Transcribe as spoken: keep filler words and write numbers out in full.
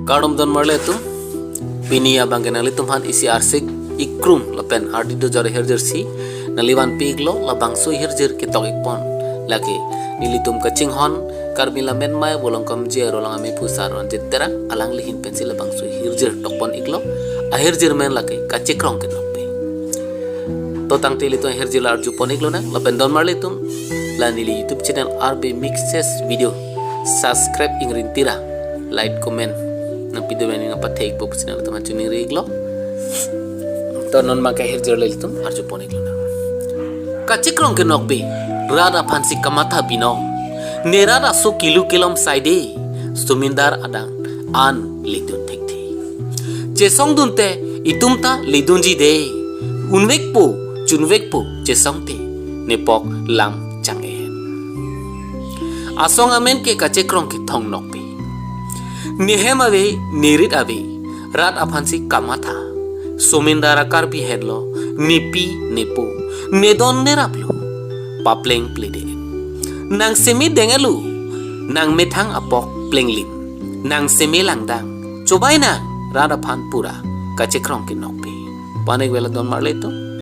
Kardom don marli atum, pini abang ke nanglitum aphan isi arsik ikrum lapen ardi do jare hirjir si nangli vanpi iklo. Labangso hirjir ketok ikpon lake nelitum kachinghon Karbi Lammet Mei Bolong Kamji Arolang Amei Phusar Ronjit Terang alangli ahin pensi labangso hirjir tokpon iklo. Ahirjir amen lake Kachekrong Kenokbe. To tangte ilitum ahirjir la arjupon iklonang, lapen don marli atum, la neli YouTube channel R B Mixes Video subscribe ingrin tira, like, comment nangpido bani nangpathe ikpo pusi nanglitum aphan choningri iklo. To non abang ke ahirjir la ilitum arjupon iklonang. Kachekrong Kenokbe, rat aphansi kamatha binong. Ne rat aso kilu kelom saide, somindar adang an ledun thekthe. Chesongdunte itum ta ledunji de. Unvekpo, chunvekpo chesongte, nepok lam chang-en. Asong amen ke Kachekrong Kethong Nokbe. Nehem ave, nerit ave, rat aphansi kamatha. Somindar a-Karbi henlo, nepi, nepo, nedon neraplo, papleng plede. Nang seme dengelo, nang methang apok plenglim, nang seme langdang, chobai nang rat aphan pura, Kachekrong Kenokbe. Panik vela don marli atum,